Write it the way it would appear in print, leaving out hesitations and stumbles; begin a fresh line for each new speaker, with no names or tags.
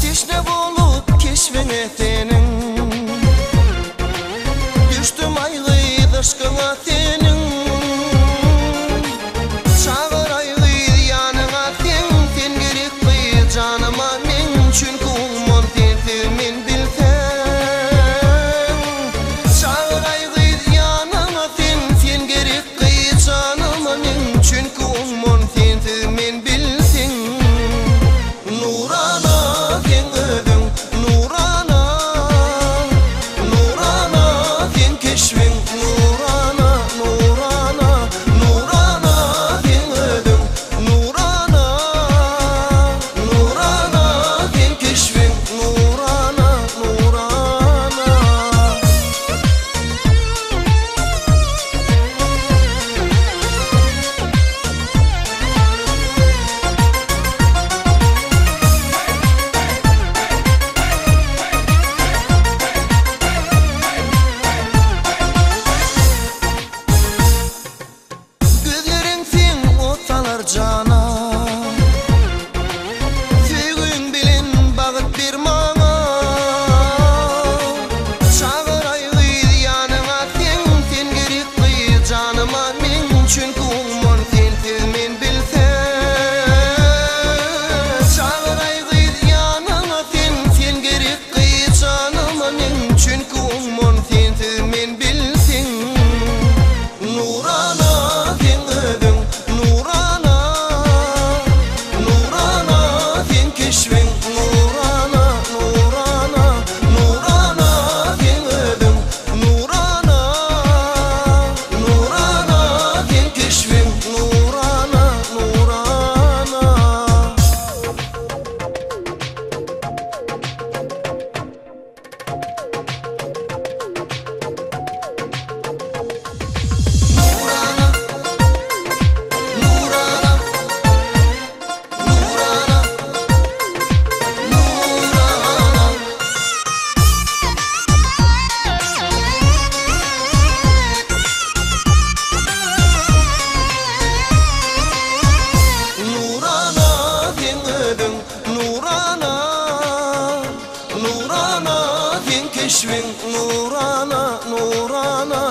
Teşne bolup keşbiňe seniň Düşdüm aý gyz yşkyňa seniň Çagyraý gyz ýanyňa seň Sen gerek gyz janyma meň Çünki umman sensiz men bilseň Çagyraý gyz ýanyňa sen Sen gerek gyz janyma meň Çünki umman sensiz men bilseň Nurana seň özüň Nurana Nurana seň keşbiň Nurana Nurana Nurana seň özüň Nurana Nurana seň keşbiň Nurana Nurana. Gözleriň seň ot salar jana. Söýgüň bilen bagyt ber maňa. Çagyraý gyz ýanyňa seň, sen gerek gyz janyma meň, çünki umman sensiz men bilseň. Çagyraý gyz ýanyňa sen, sen gerek gyz janyma meň, çünki umman sensiz men bilseň. Nurana seň özüň Nurana Nurana seň keşbiň Nurana Nurana Nurana seň özüň Nurana Nurana seň keşbiň Nurana Nurana. Nurana Nurana Nurana Nurana. Nurana seň özüň Nurana Nurana seň keşbiň Nurana Nurana.